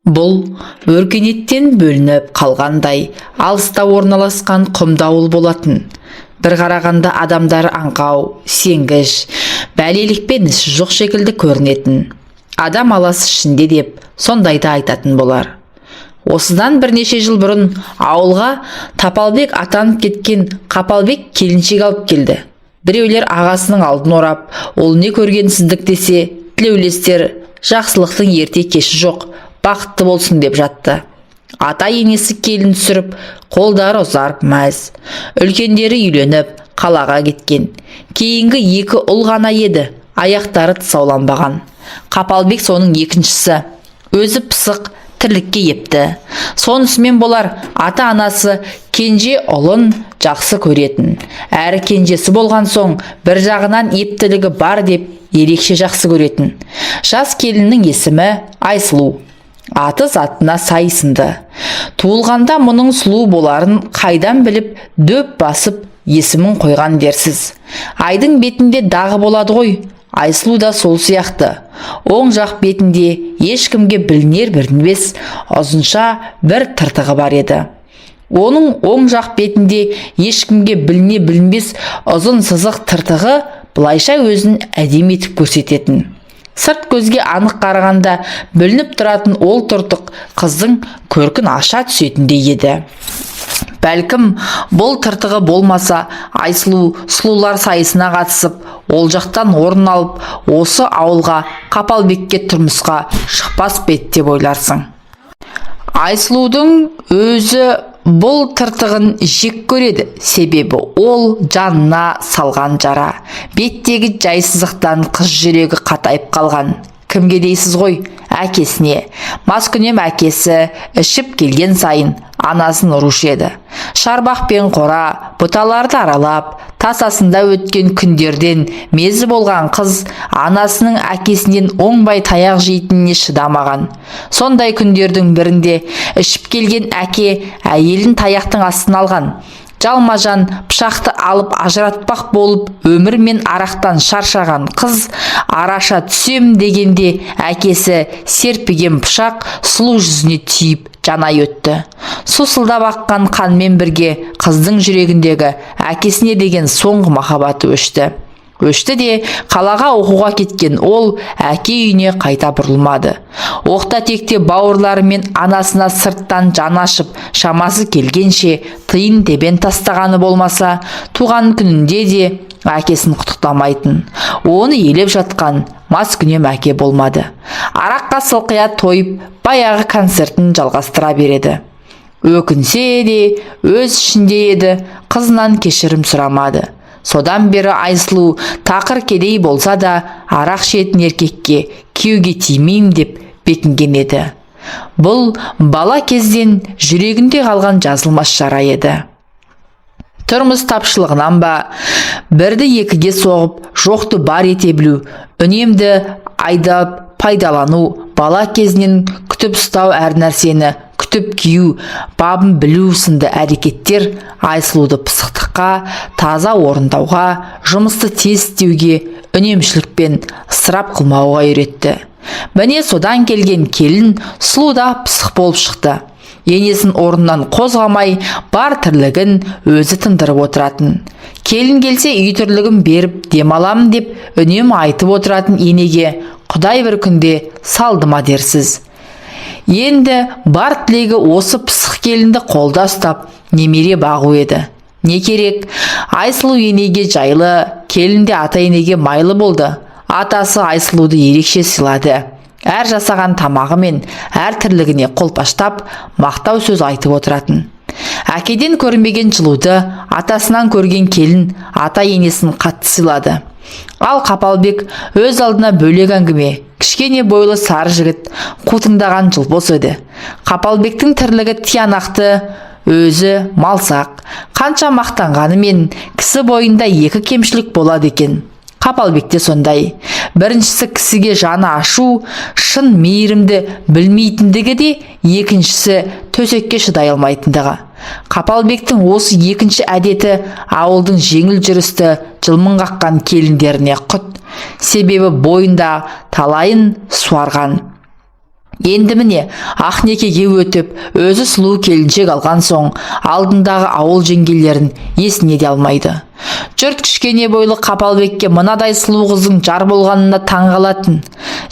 Бұл өркениеттен бөлініп қалғандай алыста орналасқан құмды ауыл болатын. Бір қарағанда адамдары аңқау, сенгіш, бәлелікпен ісі жоқ секілді көрінетін. Адам аласы ішінде деп сондайды айтатын болар. Осыдан бірнеше жыл бұрын ауылға Тапалбек атанып кеткен Қапалбек келіншек алып келді. Біреулер ағасының алдын орап, ол не көргенсіздік десе, тілеулестер жақсылықтың ерте кеші жоқ, бақытты болсын деп жатты. Ата енесі келін түсіріп, қолдары ұзарып мәз. Үлкендері үйленіп, қалаға кеткен. Кейінгі екі ұл ғана еді, аяқтары тұсауланбаған. Қапалбек соның екіншісі. Өзі пысық, тірлікке епті. Сонысымен болар, ата-анасы кенже ұлын жақсы көретін. Әрі кенжесі болған соң бір жағынан ептілігі бар деп ерекше жақсы көретін. Жас келіннің есімі Айсұлу. Аты затына сай сынды. Туылғанда мұның сұлу боларын қайдан біліп, дөп басып есімін қойған дерсіз. Айдың бетінде дағы болады ғой, Айсұлу да сол сияқты. Оң жақ бетінде ешкімге білінер білінбес ұзынша бір тыртығы бар еді. Оның оң жақ бетінде ешкімге біліне білінбес ұзын сызық тыртығы былайша өзін әдемі етіп көрсететін. Сырт көзге анық қарағанда білініп тұратын ол тыртық қыздың көркін аша түсетіндей еді. Бәлкім, бұл тыртығы болмаса, Айсұлу сұлулар сайысына қатысып, ол жақтан орын алып, осы ауылға Қапалбекке тұрмысқа шықпас па еді деп ойларсың. Айсұлудың өзі бұл тыртығын жек көреді, себебі ол жанына салған жара. Беттегі жайсыздықтан қыз жүрегі қатайып қалған. Кімге дейсіз ғой? Әкесіне. Маскүнем әкесі ішіп келген сайын анасын ұрушы еді. Шарбақ пен қора, бұталарды аралап, тасасында өткен күндерден мезі болған қыз анасының әкесінен оңбай таяқ жейтініне шыдамаған. Сондай күндердің бірінде ішіп келген әке әйелін таяқтың астына алған. Жалма-жан пышақты алып ажыратпақ болып, өмір мен арақтан шаршаған қыз араша түсем дегенде әкесі серпіген пышақ сұлу жүзіне тиіп жанай өтті. Сусылдап аққан қанмен бірге қыздың жүрегіндегі әкесіне деген соңғы махаббаты өшті. Өшті де, қалаға оқуға кеткен ол әке үйіне қайта бұрылмады. Оқта текте бауырлары мен анасына сырттан жан ашып, шамасы келгенше тиын тебен тастағаны болмаса, туған күнінде де әкесін құттықтамайтын. Оны елеп жатқан маскүнем әке болмады. Араққа сылқия тойып, баяғы концертін жалғастыра береді. Өкінсе де өз ішінде еді, қызынан кешірім сұрамады. Содан бері Айсұлу тақыр кедей болса да арақ ішетін еркекке күйеуге тимеймін деп бекінген еді. Бұл бала кезден жүрегінде қалған жазылмас жара еді. Тұрмыс тапшылығынан ба, бірді екіге соғып, жоқты бар ете білу, үнемді айдап пайдалану, бала кезінен күтіп ұстау, әр нәрсені күтіп кию, бабын білу сынды әрекеттер Айсұлуды пысықтыққа, таза орындауға, жұмысты тез істеуге, үнемшілікпен ысырап қылмауға үйретті. Міне, содан келген келін сұлу да пысық болып шықты. Енесін орнынан қозғамай, бар тірлігін өзі тындырып отыратын. Келін келсе, үй тірлігін беріп демаламын деп үнемі айтып отыратын енеге Құдай бір күнде салды ма дерсіз. Енді бар тілегі осы пысық келінді қолда ұстап, немере бағу еді. Не керек, Айсұлу енеге жайлы, келін де ата енеге майлы болды. Атасы Айсұлуды ерекше сыйлады. Әр жасаған тамағы мен әр тірлігіне қолпаштап, мақтау сөз айтып отыратын. Әкеден көрмеген жылуды атасынан көрген келін ата енесін қатты сыйлады. Ал Қапалбек өз алдына бөлек әңгіме. Кішкене бойлы сары жігіт, қутыңдаған жылпос еді. Қапалбектің тірлігі тиянақты, өзі малсақ. Қанша мақтанғанымен кісі бойында екі кемшілік болады екен. Қапалбекте сондай. Біріншісі кісіге жаны ашу, шын мейірімді білмейтіндігі де, екіншісі төсекке шыдай алмайтындығы. Қапалбектің осы екінші әдеті ауылдың жеңіл жүрісті жылмың қаққан келіндеріне құт. Себебі бойында талайын суарған. Енді міне, ақ некеге өтіп, өзі сұлу келіншек алған соң, алдындағы ауыл жеңгелерін есіне де алмайды. Жұрт кішкене бойлы Қапалбекке мынадай сұлу қыздың жар болғанына таң қалатын.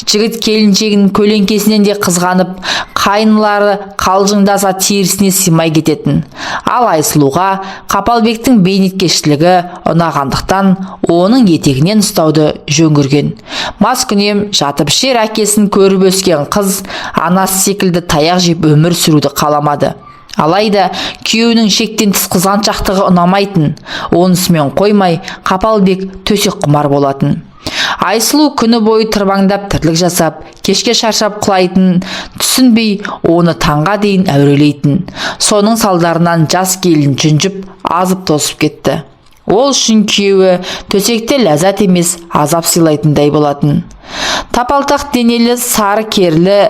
Жігіт келіншегінің көлеңкесінен де қызғанып, қайнылары қалжыңдаса, терісіне сыймай кететін. Ал Айсұлуға Қапалбектің бейнеткештілігі ұнағандықтан, оның етегінен ұстауды жөн көрген. Маскүнем, жатып ішер әкесін көріп өскен қыз анасы секілді таяқ жеп өмір сүруді қаламады. Алайда күйеуінің шектен тыс қызғаншақтығы ұнамайтын. Онысымен қоймай, Қапалбек төсек құмар болатын. Айсұлу күні бойы тырбаңдап тірлік жасап, кешке шаршап құлайтын, түсінбей, оны таңға дейін әурелейтін. Соның салдарынан жас келін жүнжіп, азып тозып кетті. Ол үшін күйеуі төсекте ләззат емес, азап сыйлайтындай болатын. Тапалтақ денелі, сары керлі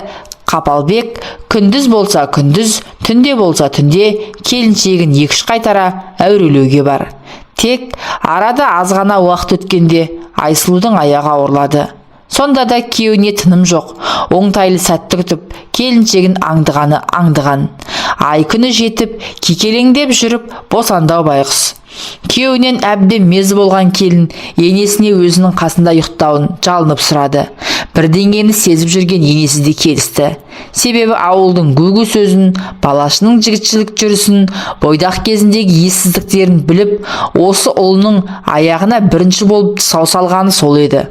Қапалбек күндіз болса күндіз, түнде болса түнде келіншегін екі-үш қайтара әурелеуге бар. Тек арада аз ғана уақыт өткенде Айсұлудың аяғы ауырлады. Сонда да күйеуіне тыным жоқ, оңтайлы сәтті күтіп, келіншегін аңдығаны аңдыған. Ай күні жетіп, кекелеңдеп жүріп босанды-ау байғұс. Күйеуінен әбден мезі болған келін енесіне өзінің қасында ұйықтауын жалынып сұрады. Бірдеңені сезіп жүрген енесі де келісті. Себебі ауылдың гу-гу сөзін, балашының жігітшілік жүрісін, бойдақ кезіндегі ессіздіктерін біліп, осы ұлының аяғына бірінші болып тұсау салғаны сол еді.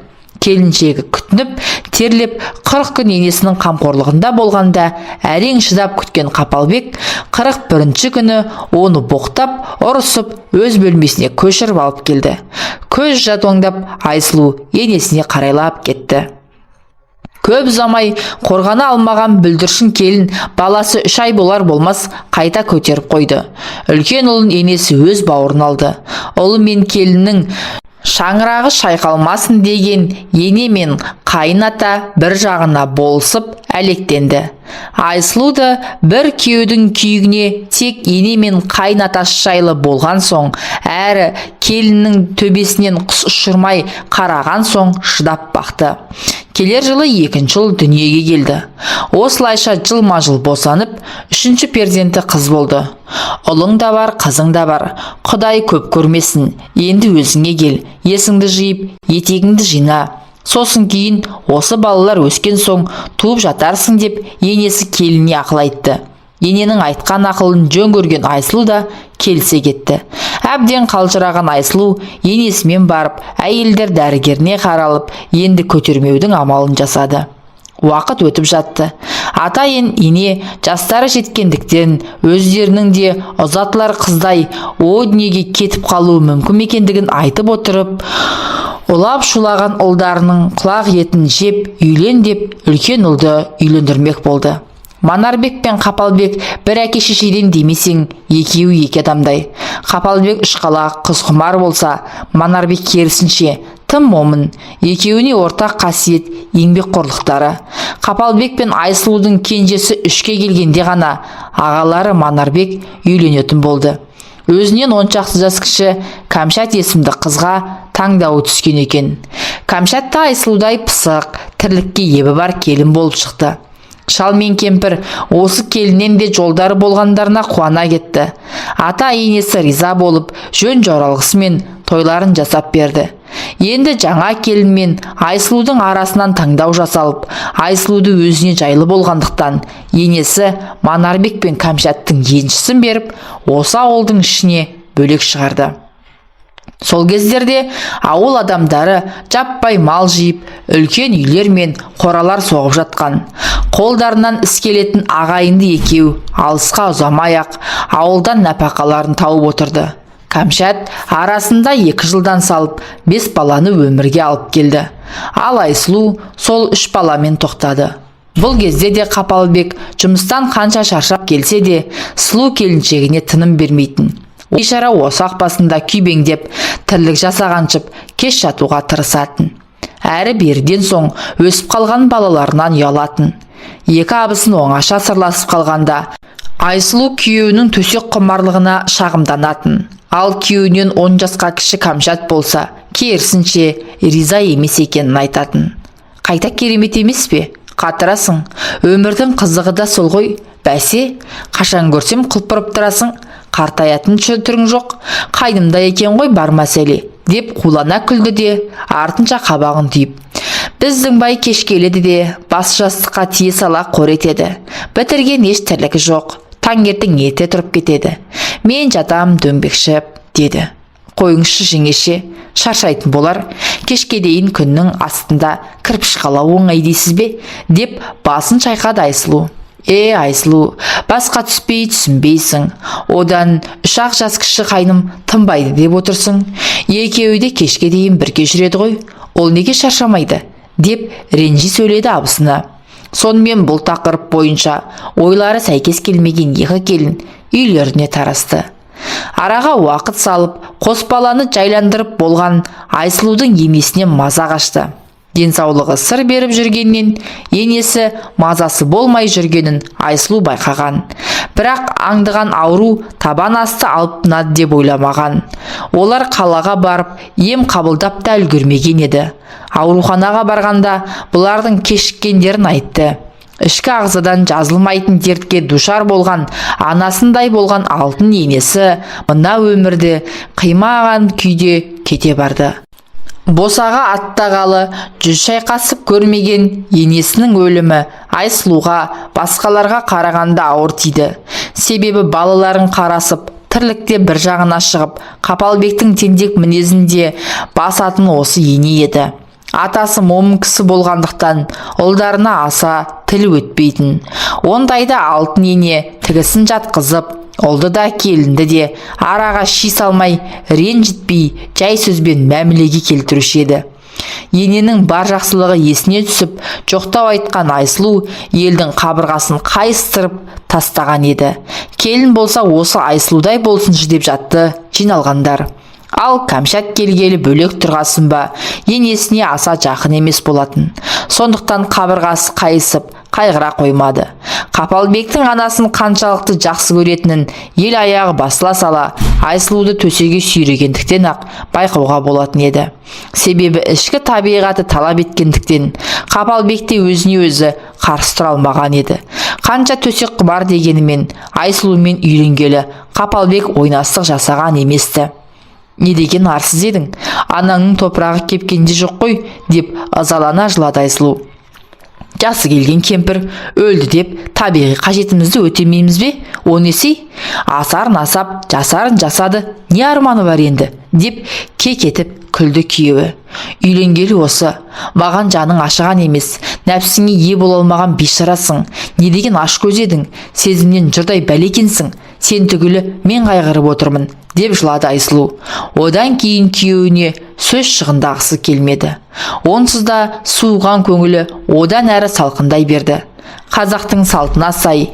Келіншегі күтініп, терлеп, 40 күн енесінің қамқорлығында болғанда әрең шыдап күткен Қапалбек 41-ші күні оны боқтап, ұрысып, өз бөлмесіне көшіріп алып келді. Көз жадуаңдап Айсұлу енесіне қарайлап кетті. Көп ұзамай қорғана алмаған бүлдіршін келін баласы 3 ай болар болмас қайта көтеріп қойды. Үлкен ұлын енесі өз бауырына алды. Ұлы мен келіннің шаңырағы шайқалмасын деген ене мен қайын ата бір жағына болысып әлектенді. Айсұлу да бір күйеудің күйігіне тек ене мен қайын атасы жайлы болған соң, әрі келіннің төбесінен құс ұшырмай қараған соң шыдап бақты. Келер жылы екінші ұл дүниеге келді. Осылайша жылма-жыл босанып, үшінші перзенті қыз болды. Ұлың да бар, қызың да бар. Құдай көп көрмесін. Енді өзіңе кел, есіңді жиып, етегіңді жина. Сосын кейін осы балалар өскен соң туып жатарсың деп енесі келініне ақыл айтты. Ененің айтқан ақылын жөн көрген Айсұлу да келісе кетті. Әбден қалжыраған Айсұлу енесімен барып, әйелдер дәрігеріне қаралып, енді көтермеудің амалын жасады. Уақыт өтіп жатты. Ата ене жастары жеткендіктен өздерінің де ұзатылар қыздай о дүниеге кетіп қалуы мүмкін екендігін айтып отырып, улап шулаған ұлдарының құлақ етін жеп, үйлен деп үлкен ұлды үйлендірмек болды. Манарбек пен Қапалбек бір әке шешеден демесең, екеуі екі адамдай. Қапалбек ұшқалақ, қызқұмар болса, Манарбек керісінше тым момын. Екеуіне ортақ қасиет еңбекқорлықтары. Қапалбек пен Айсұлудың кенжесі 3-ке келгенде ғана ағалары Манарбек үйленетін болды. Өзінен 10 шақты жас кіші Кәмшат есімді қызға таңдауы түскен екен. Кәмшат та Айсұлудай пысық, тірлікке ебі бар келін болып шықты. Шал мен кемпір осы келіннен де жолдары болғандарына қуана кетті. Ата енесі риза болып, жөн жоралғысымен тойларын жасап берді. Енді жаңа келін мен Айсұлудың арасынан таңдау жасалып, Айсұлуды өзіне жайлы болғандықтан енесі Манарбек пен Кәмшаттың еншісін беріп, осы ауылдың ішіне бөлек шығарды. Сол кездерде ауыл адамдары жаппай мал жиып, үлкен үйлер мен қоралар соғып жатқан. Қолдарынан іс келетін ағайынды екеу алысқа ұзамай-ақ ауылдан нәпақаларын тауып отырды. Кәмшат арасында 2 жылдан салып, 5 баланы өмірге алып келді. Ал Айсұлу сол 3 баламен тоқтады. Бұл кезде де Қапалбек жұмыстан қанша шаршап келсе де, сұлу келіншегіне тыным бермейтін. Бейшара осы басында күйбеңдеп, тірлік жасағаншып, кеш жатуға тырысатын. Әрі беріден соң өсіп қалған балаларынан ұялатын. Екі абысын оңаша сырласып қалғанда, Айсұлу күйеуінің төсек құмарлығына шағымданатын. Ал күйеуінен 10 жасқа кіші Кәмшат болса, керісінше риза емес екенін айтатын. Қайта керемет емес пе? Қатырасың, өмірдің қызығы да сол ғой. Бәсе, қашан көрсем құлпырып тұрасың, қартаятын түрің жоқ. Қайнымда екен ғой бар мәселе, деп қулана күлді де, артынша қабағын түйіп. Біздің бай кеш келеді де, бас жастыққа тие сала қор етеді. Бітірген еш тірлігі жоқ. Таңертең ерте тұрып кетеді. Мен жатам дөңбекшіп, деді. Қойыңызшы, жеңеше, шаршайтын болар. Кешке дейін күннің астында кірпіш қалау оңай дейсіз бе, деп басын шайқады Айсұлу. Е, Айсұлу, басқа түспей түсінбейсің. Одан 3-ақ жас кіші қайным тынбайды деп отырсың. Екеуі де кешке дейін бірге жүреді ғой. Ол неге шаршамайды, деп ренжи сөйледі абысыны. Сонымен бұл тақырып бойынша ойлары сәйкес келмеген екі келін үйлеріне тарасты. Араға уақыт салып, қос баланы жайландырып болған Айсұлудың енесіне маза қашты. Денсаулығы сыр беріп жүргеннен енесі мазасы болмай жүргенін Айсұлу байқаған. Бірақ аңдыған ауру табан асты алып тынады деп ойламаған. Олар қалаға барып ем қабылдап та үлгермеген еді. Ауруханаға барғанда бұлардың кешіккендерін айтты. Ішкі ағзадан жазылмайтын дертке душар болған анасындай болған алтын енесі мына өмірді қимаған күйде кете барды. Босаға аттағалы жүз шайқасып көрмеген енесінің өлімі Айсұлуға басқаларға қарағанда ауыр тиді. Себебі балаларын қарасып, тірлікте бір жағына шығып, Қапалбектің тентек мінезінде басатын осы ене еді. Атасы момын кісі болғандықтан ұлдарына аса тіл өтпейтін. Ондайда алтын ене тігісін жатқызып, ұлды да келінді де араға ши салмай, ренжітпей, жай сөзбен мәмілеге келтіруші еді. Ененің бар жақсылығы есіне түсіп, жоқтау айтқан Айсұлу елдің қабырғасын қайыстырып тастаған еді. Келін болса осы Айсұлудай болсыншы деп жатты жиналғандар. Ал Кәмшат келгелі бөлек тұрғасын ба, енесіне аса жақын емес болатын. Сондықтан қабырғасы қайысып, қайғыра қоймады. Қапалбектің анасын қаншалықты жақсы көретінін ел аяғы басыла сала Айсұлуды төсеге сүйрегендіктен ақ байқауға болатын еді. Себебі ішкі табиғаты талап еткендіктен Қапалбек те өзіне өзі қарсы тұра алмаған еді. Қанша төсек құмар дегенімен Айсұлумен үйленгелі Қапалбек ойнастық жасаған еместі. Не деген арсыз едің, анаңның топырағы кепкенде жоқ қой, деп ызалана жылады Айсұлу. Жасы келген кемпір өлді деп табиғи қажетімізді өтемейміз бе? О несі? Асарын асап, жасарын жасады, не арманы бар енді, деп кекетіп күлді күйеуі. Үйленгелі осы, маған жаның ашыған емес, нәпсіңе ие бола алмаған бейшарасың. Не деген ашкөз едің, сезімнен жұрдай бәле екенсің, сен түгілі мен қайғырып отырмын, деп жылады Айсұлу. Одан кейін күйеуіне сөз шығындағысы келмеді. Онсыз да суыған көңілі одан әрі салқындай берді. Қазақтың салтына сай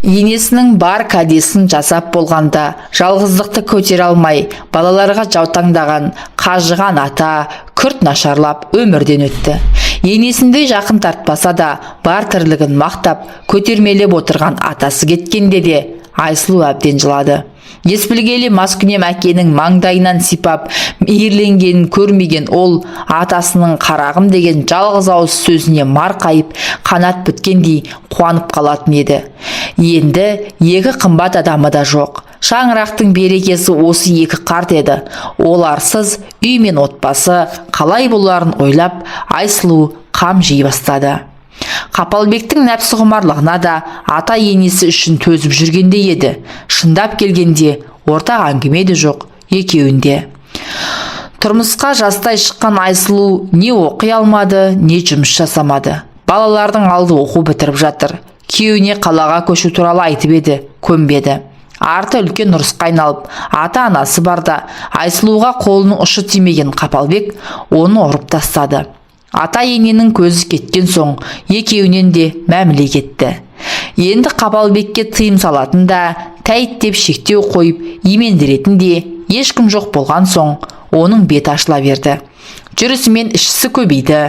енесінің бар кәдесін жасап болғанда жалғыздықты көтере алмай балаларға жаутаңдаған қажыған ата күрт нашарлап өмірден өтті. Енесіндей жақын тартпаса да бар тірлігін мақтап көтермелеп отырған атасы кеткенде де Айсұлу әбден жылады. Ес білгелі маскүнем әкенің маңдайынан сипап мейірленгенін көрмеген ол атасының қарағым деген жалғыз ауыз сөзіне марқайып қанат біткендей қуанып қалатын еді. Енді екі қымбат адамы да жоқ. Шаңырақтың берекесі осы екі қарт еді. Оларсыз үй мен отбасы қалай боларын ойлап Айсұлу қам жей бастады. Қапалбектің нәпсі құмарлығына да ата енесі үшін төзіп жүргендей еді. Шындап келгенде ортақ әңгіме де жоқ екеуінде. Тұрмысқа жастай шыққан Айсұлу не оқи алмады, не жұмыс жасамады. Балалардың алды оқу бітіріп жатыр. Күйеуіне қалаға көшу туралы айтып еді, көнбеді. Арты үлкен ұрысқа айналып, ата-анасы барда Айсұлуға қолының ұшы тимеген Қапалбек оны ұрып тастады. Ата-ененің көзі кеткен соң екеуінен де мәміле кетті. Енді Қапалбекке тыйым салатын да, тәйт деп шектеу қойып имендіретін де ешкім жоқ болған соң оның беті ашыла берді. Жүрісімен ішісі көбейді.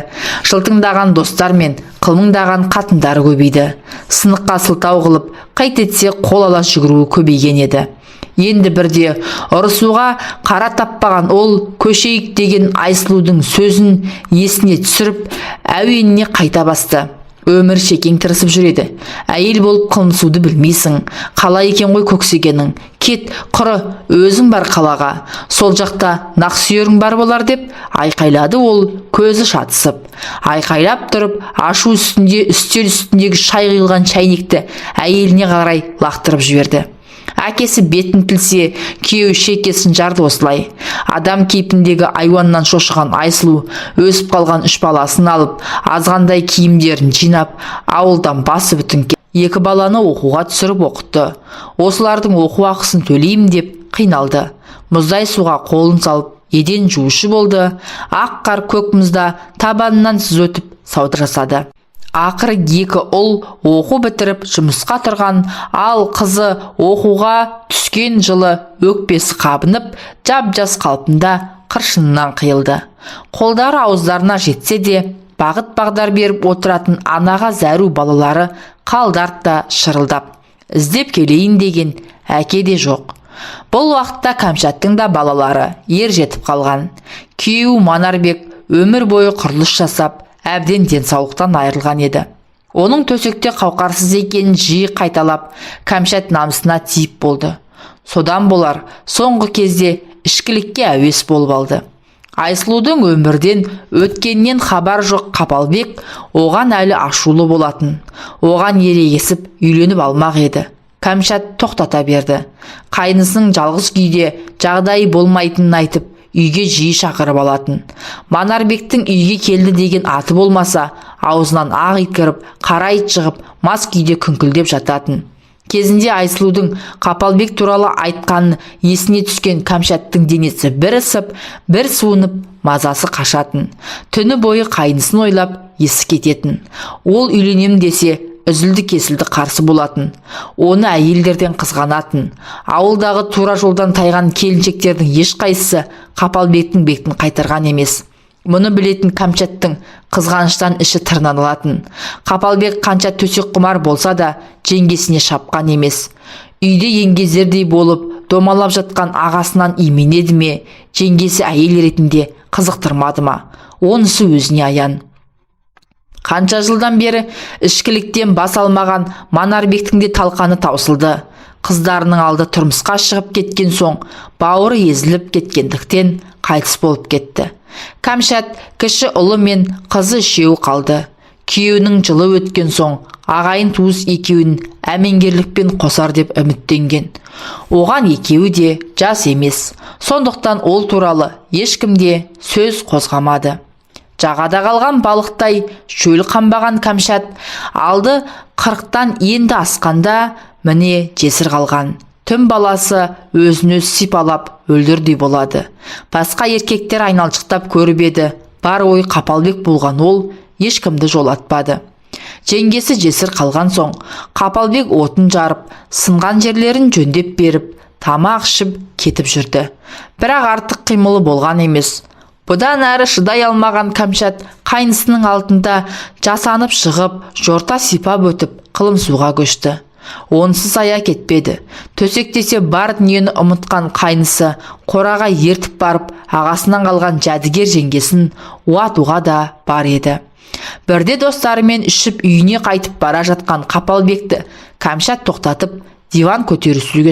Жылтыңдаған достар мен қылмыңдаған қатындары көбейді. Сыныққа сылтау қылып, қайт етсе қол ала жүгіруі көбейген еді. Енді бірде ұрысуға қара таппаған ол көшейік деген Айсұлудың сөзін есіне түсіріп, әуеніне қайта басты. Өмір шекең тырысып жүреді. Әйел болып қылмысуды білмейсің. Қалай екен ғой көксегенің? Кет, құры, өзің бар қалаға. Сол жақта нақсүйерің бар болар деп айқайлады ол көзі шатысып. Айқайлап тұрып, ашу үстінде үстел үстіндегі шай құйылған шәйнекті әйеліне қарай лақтырып жіберді. Әкесі бетін тілсе, күйеуі шекесін жарды осылай. Адам кейпіндегі айуаннан шошыған Айсұлу өсіп қалған үш баласын алып, азғандай киімдерін жинап, ауылдан басы бүтін екі баланы оқуға түсіріп оқытты. Осылардың оқу ақысын төлеймін деп қиналды. Мұздай суға қолын салып, еден жуушы болды. Ақ қар көк мұзда табанынан сыз өтіп сауда жасады. Ақыры екі ұл оқу бітіріп жұмысқа тұрған, ал қызы оқуға түскен жылы өкпесі қабынып, жап-жас қалпында қыршынынан қиылды. Қолдары ауыздарына жетсе де, бағыт бағдар беріп отыратын анаға зәру балалары қалды артта шырылдап. Іздеп келейін деген әке де жоқ. Бұл уақытта Кәмшаттың да балалары ер жетіп қалған. Күйеуі Манарбек өмір бойы құрылыс жасап, әбден денсаулықтан айырылған еді. Оның төсекте қауқарсыз екенін жиі қайталап, Кәмшат намысына тиіп болды. Содан болар, соңғы кезде ішкілікке әуес болып алды. Айсұлудың өмірден өткеннен хабар жоқ Қапалбек оған әлі ашулы болатын. Оған ерегесіп үйленіп алмақ еді. Кәмшат тоқтата берді. Қайнысының жалғыз күйде жағдайы болмайтынын айтып, үйге жиі шақырып алатын. Манарбектің үйге келді деген аты болмаса, аузынан ақ ит кіріп, қара ит шығып, мас күйде күңкілдеп жататын. Кезінде Айсұлудың Қапалбек туралы айтқанын есіне түскен Кәмшаттың денесі бір ысып, бір суынып, мазасы қашатын. Түні бойы қайнысын ойлап, есі кететін. Ол үйленем десе, үзілді-кесілді қарсы болатын. Оны әйелдерден қызғанатын. Ауылдағы тура жолдан тайған келіншектердің ешқайсысы Қапалбектің бетін қайтарған емес. Мұны білетін Кәмшаттың қызғаныштан іші тырналатын. Қапалбек қанша төсек құмар болса да, жеңгесіне шапқан емес. Үйде еңгезердей болып домалап жатқан ағасынан именеді ме, жеңгесі әйел ретінде қызықтырмады ма, онысы өзіне аян. Қанша жылдан бері ішкіліктен бас алмаған Манарбектің де талқаны таусылды. Қыздарының алды тұрмысқа шығып кеткен соң, бауыры езіліп кеткендіктен қайтыс болып кетті. Кәмшат кіші ұлы мен қызы үшеуі қалды. Күйеуінің жылы өткен соң, ағайын туыс екеуін әмеңгерлікпен қосар деп үміттенген. Оған екеуі де жас емес. Сондықтан ол туралы ешкім де сөз қозғамады. Жағада қалған балықтай шөл қанбаған Кәмшат алды 40-тан енді асқанда міне жесір қалған. Түн баласы өзін өз сипалап өлдірдей болады. Басқа еркектер айналшықтап көріп еді, бар ой Қапалбек болған ол ешкімді жолатпады. Жеңгесі жесір қалған соң, Қапалбек отын жарып, сынған жерлерін жөндеп беріп, тамақ ішіп кетіп жүрді. Бірақ артық қимылы болған емес. Бұдан әрі шыдай алмаған Кәмшат қайнысының алдында жасанып шығып, жорта сипап өтіп, қылымсуға көшті. Онсыз ая кетпеді. Төсектесе бар дүниені ұмытқан қайнысы қораға ертіп барып, ағасынан қалған жәдігер жеңгесін уатуға да бар еді. Бірде достарымен ішіп үйіне қайтып бара жатқан Қапалбекті Кәмшат тоқтатып, диван көтерісуге